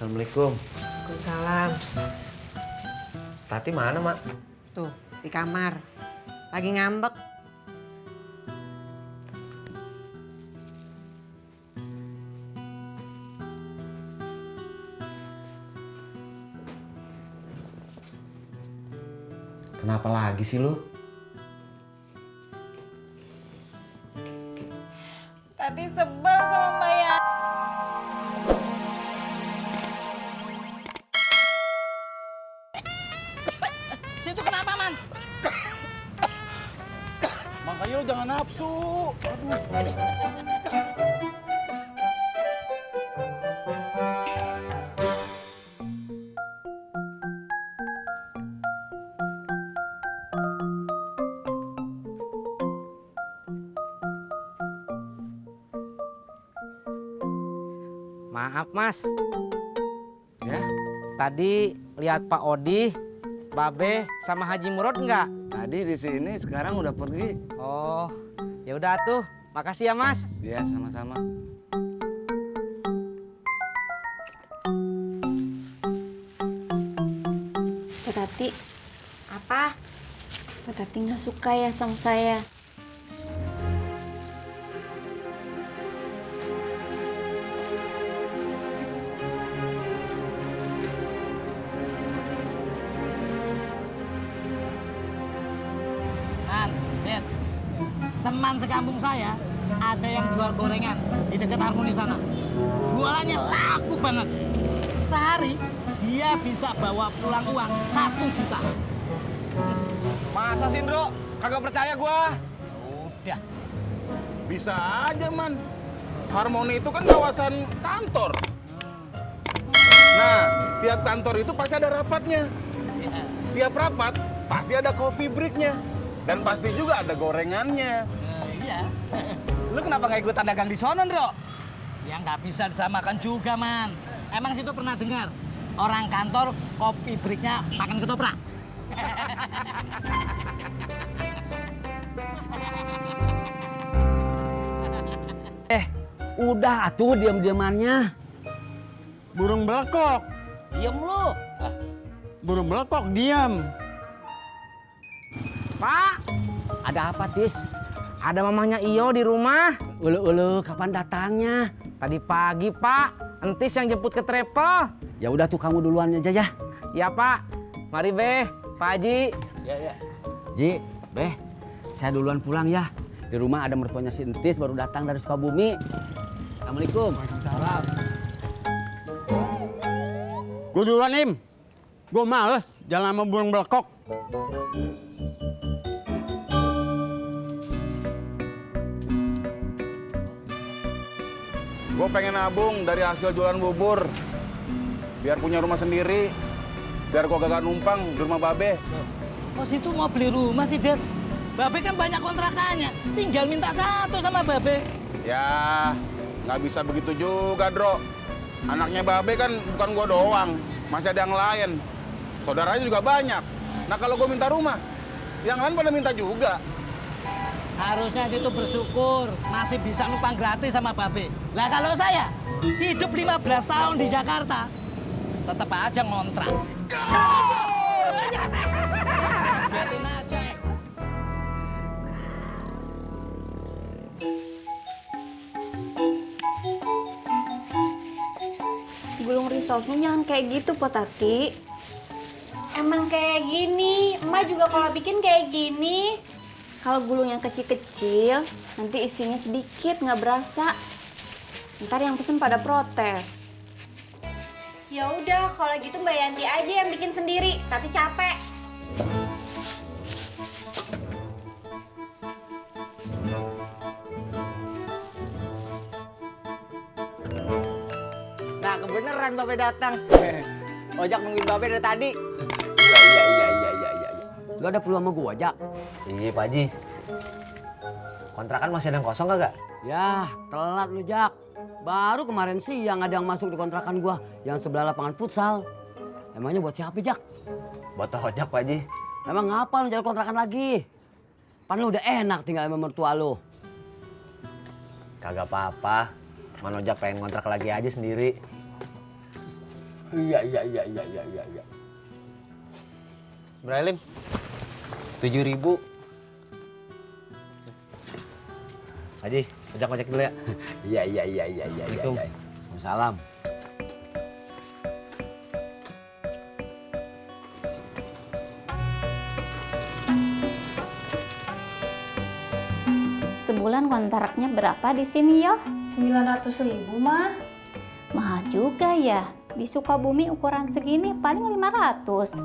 Assalamualaikum. Waalaikumsalam. Tati mana, Mak? Tuh, di kamar. Lagi ngambek. Kenapa lagi sih lu? Tati sebel sama Mbak Yani. Situ kenapa, Man? Makanya lo jangan nafsu. Aduh. Maaf Mas, Ya, tadi lihat Pak Odi, Babe, sama Haji Murad nggak? tadi di sini, sekarang udah pergi. Oh, ya udah tuh. Makasih ya Mas. Ya, sama-sama. Pak Tati, apa? Pak Tati nggak suka ya sama saya. Man, lihat. Teman sekampung saya ada yang jual gorengan di dekat Harmoni sana. Jualannya laku banget. Sehari dia bisa bawa pulang uang 1 juta. Masa sih, Ndro? Kagak percaya gua. Udah. Bisa aja, Man. Harmoni itu kan kawasan kantor. Nah, tiap kantor itu pasti ada rapatnya. Tiap rapat pasti ada coffee break-nya. Dan pasti juga ada gorengannya. Iya. Lu kenapa nggak ikutan dagang di sono, Ndro? Ya nggak bisa disamakan juga, Man. Emang situ pernah dengar orang kantor kopi break-nya makan ketoprak? Udah atuh diam-diamannya. Burung belekok, Diem lu. burung belekok diam. Pak, ada apa Tis? Ada mamanya Iyo di rumah. Ulu, kapan datangnya? Tadi pagi Pak, Entis yang jemput ke travel. Ya udah tuh kamu duluan aja ya. Iya Pak, mari Beh, Pak Haji. Ya. Ji, Beh, saya duluan pulang ya. Di rumah ada mertuanya si Entis baru datang dari Sukabumi. Assalamualaikum. Waalaikumsalam. Gue duluan, Im. Gue males jalan sama burung belekok. Gue pengen nabung dari hasil jualan bubur. Biar punya rumah sendiri. Biar gue gak numpang di rumah Babe. Kok situ mau beli rumah sih, Dad? Babe kan banyak kontrakannya. Tinggal minta 1 sama Babe. Ya, nggak bisa begitu juga, Dro. Anaknya Babe kan bukan gue doang. Masih ada yang lain. Saudaranya juga banyak. Nah, kalau gue minta rumah, yang lain pada minta juga. Harusnya situ bersyukur masih bisa numpang gratis sama Babe. Lah kalau saya hidup 15 tahun di Jakarta, tetap aja ngontrak. Biarin aja. Gulung risosnya jangan kayak gitu, Po Tati. Emang kayak gini, Emak juga kalau bikin kayak gini. Kalau gulung yang kecil-kecil, nanti isinya sedikit, nggak berasa. Ntar yang pesen pada protes. Ya udah, kalau gitu Mbak Yanti aja yang bikin sendiri. Tati capek. Nah, kebeneran Babe datang. Ojak nungguin Babe dari tadi. Iya. Lu ada perlu sama gua, Jak? Iya, Pak Haji. Kontrakan masih ada yang kosong kagak? Ya, telat lu, Jak. Baru kemarin siang ada yang masuk di kontrakan gua yang sebelah lapangan futsal. Emangnya buat siapa, Jak? Buat ojek, Pak Haji. Emang ngapa lu cari kontrakan lagi? Pan lu udah enak tinggal sama mertua lu. Kagak apa-apa. Man ojek pengen kontrak lagi aja sendiri. Iya. Berapa, Lim? 7.000. Haji, ojek dulu ya. Iya. Waalaikumsalam. Sebulan kontraknya berapa di sini, Yoh? 900.000 mah. Mahal juga ya. Di Sukabumi ukuran segini paling 500.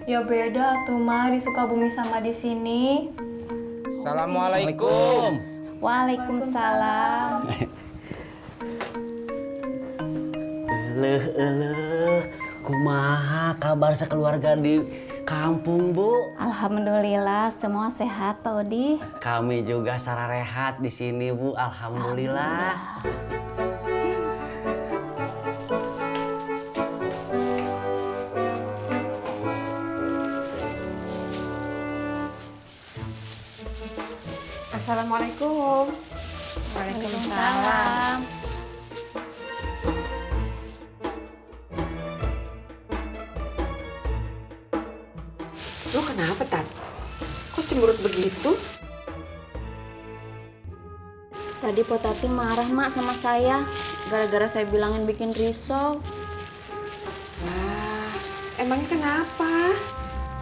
Ya beda tuh mah di Sukabumi sama di sini. Assalamualaikum. Waalaikumsalam. Eleh, kumaha kabar sekeluarga di kampung, Bu? Alhamdulillah semua sehat, Pak Odi. Kami juga secara rehat di sini, Bu. Alhamdulillah. Assalamualaikum. Waalaikumsalam. Lu kenapa, Tat? Kok cemberut begitu? Tadi Potati marah, Mak, sama saya. Gara-gara saya bilangin bikin risol. Wah, emangnya kenapa?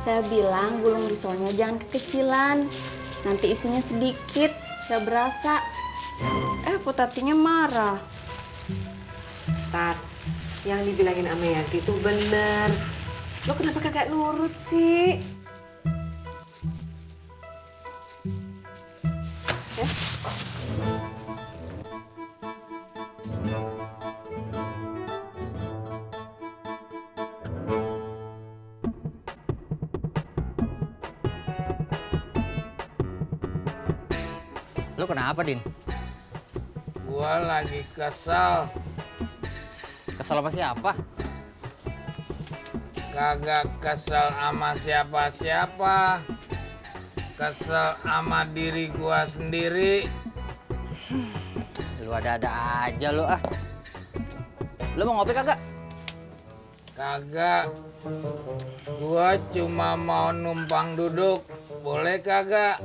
Saya bilang gulung risolnya jangan kekecilan. Nanti isinya sedikit, gak berasa. Potatinya marah. Tat, yang dibilangin sama Yanti itu bener. Lo kenapa kagak nurut sih? Lu kenapa, Din? Gua lagi kesel. Kesel apa siapa? Kagak kesel sama siapa-siapa. Kesel sama diri gua sendiri. Lu ada-ada aja lu ah. Lu mau ngopi kagak? Kagak. Gua cuma mau numpang duduk. Boleh kagak?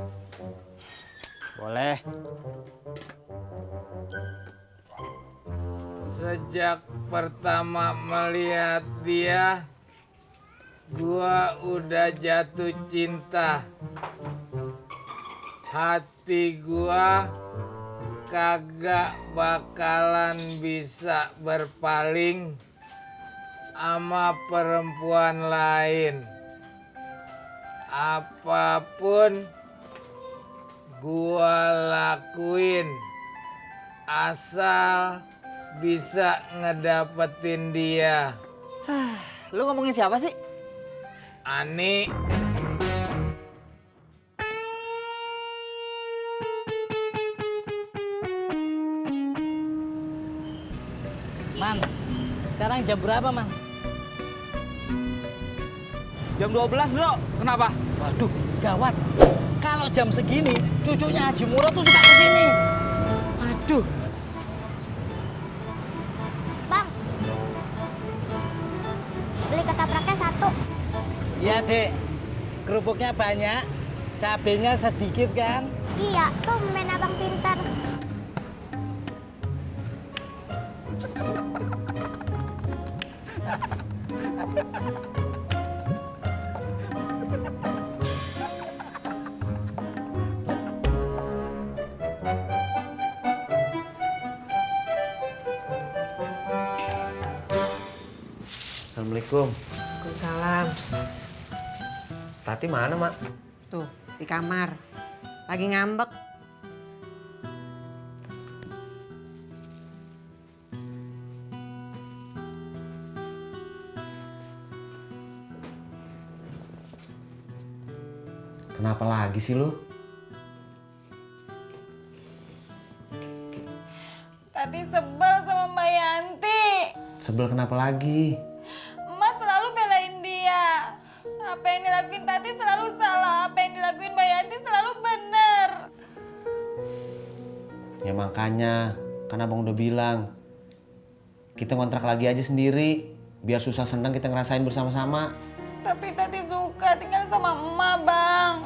Boleh. Sejak pertama melihat dia, gua udah jatuh cinta. Hati gua kagak bakalan bisa berpaling sama perempuan lain. Apapun gua lakuin asal bisa ngedapetin dia. Lu ngomongin siapa sih? Ani. Man, sekarang jam berapa, Man? Jam 12, Bro. Kenapa? Waduh, gawat. Kalau jam segini, cucunya Haji Murad tuh suka kesini. Aduh. Bang, beli ketopraknya 1. Iya, Dek. Kerupuknya banyak, cabenya sedikit kan? Iya, tuh main abang pintar. Assalamualaikum. Waalaikumsalam. Tati mana, Mak? Tuh, di kamar. Lagi ngambek. Kenapa lagi sih lu? Tati sebel sama Mbak Yanti. Sebel kenapa lagi? Emak selalu belain dia. Apa yang dilakuin Tati selalu salah. Apa yang dilakuin Mbak Yanti selalu bener. Ya makanya, kan abang udah bilang, kita ngontrak lagi aja sendiri. Biar susah senang kita ngerasain bersama-sama. Tapi Tati suka tinggal sama emak, Bang.